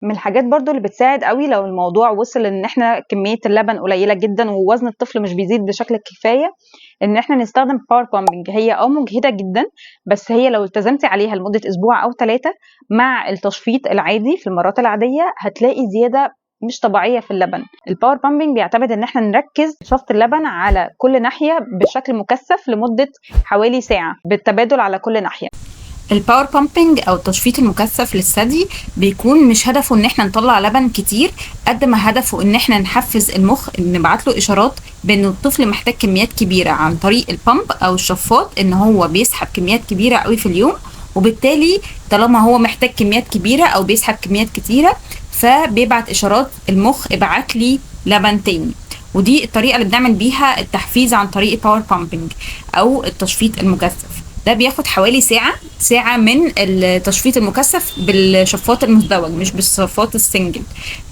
من الحاجات برضو اللي بتساعد قوي لو الموضوع وصل ان احنا كمية اللبن قليله جدا ووزن الطفل مش بيزيد بشكل كفايه، ان احنا نستخدم power pumping. هي مجهده جدا، بس هي لو التزمتي عليها لمدة اسبوع او 3 مع التشفيط العادي في المرات العادية هتلاقي زيادة مش طبيعية في اللبن. ال power pumping بيعتمد ان احنا نركز شفط اللبن على كل ناحية بشكل مكثف لمدة حوالي ساعة بالتبادل على كل ناحية. ال power pumping او التشفيط المكثف للثدي بيكون مش هدفه ان احنا نطلع لبن كتير قد ما هدفه ان احنا نحفز المخ، نبعت له اشارات بان الطفل محتاج كميات كبيرة عن طريق ال pump او الشفاط، ان هو بيسحب كميات كبيرة قوي في اليوم، وبالتالي طالما هو محتاج كميات كبيرة او بيسحب كميات كتيرة فبيبعت اشارات المخ ابعت لي لبن تاني. ودي الطريقة اللي بنعمل بيها التحفيز عن طريق ال power pumping او التشفيط المكثف. ده بياخد حوالي ساعة، ساعة من التشفيط المكثف بالشفاط المزدوج مش بالشفاط ال single.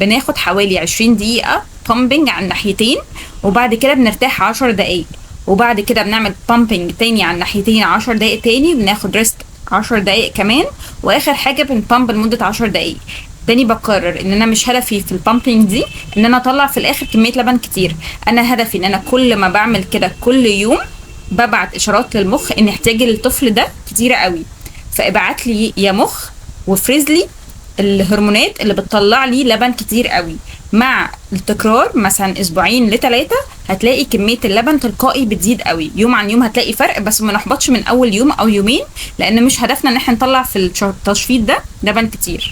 بناخد حوالي 20 دقيقة pumping على الناحيتين، وبعد كده بنرتاح 10 دقايق، وبعد كده بنعمل pumping تاني على الناحيتين 10 دقايق تاني، بناخد rest 10 دقايق كمان، واخر حاجة بن pump لمدة 10 دقايق تاني. بكرر ان انا مش هدفي في ال pumping دي ان انا اطلع في الاخر كمية لبن كتير، انا هدفي ان انا كل ما بعمل كده كل يوم ببعت اشارات للمخ ان احتياجي للطفل ده كتيرة قوي، فابعت لي يا مخ وافرز لي الهرمونات اللي بتطلع لي لبن كتير قوي. مع التكرار مثلا اسبوعين لثلاثة هتلاقي كمية اللبن تلقائي بتزيد قوي يوم عن يوم، هتلاقي فرق، بس ما نحبطش من اول يوم او يومين، لان مش هدفنا ان احنا نطلع في التشفيط ده لبن كتير.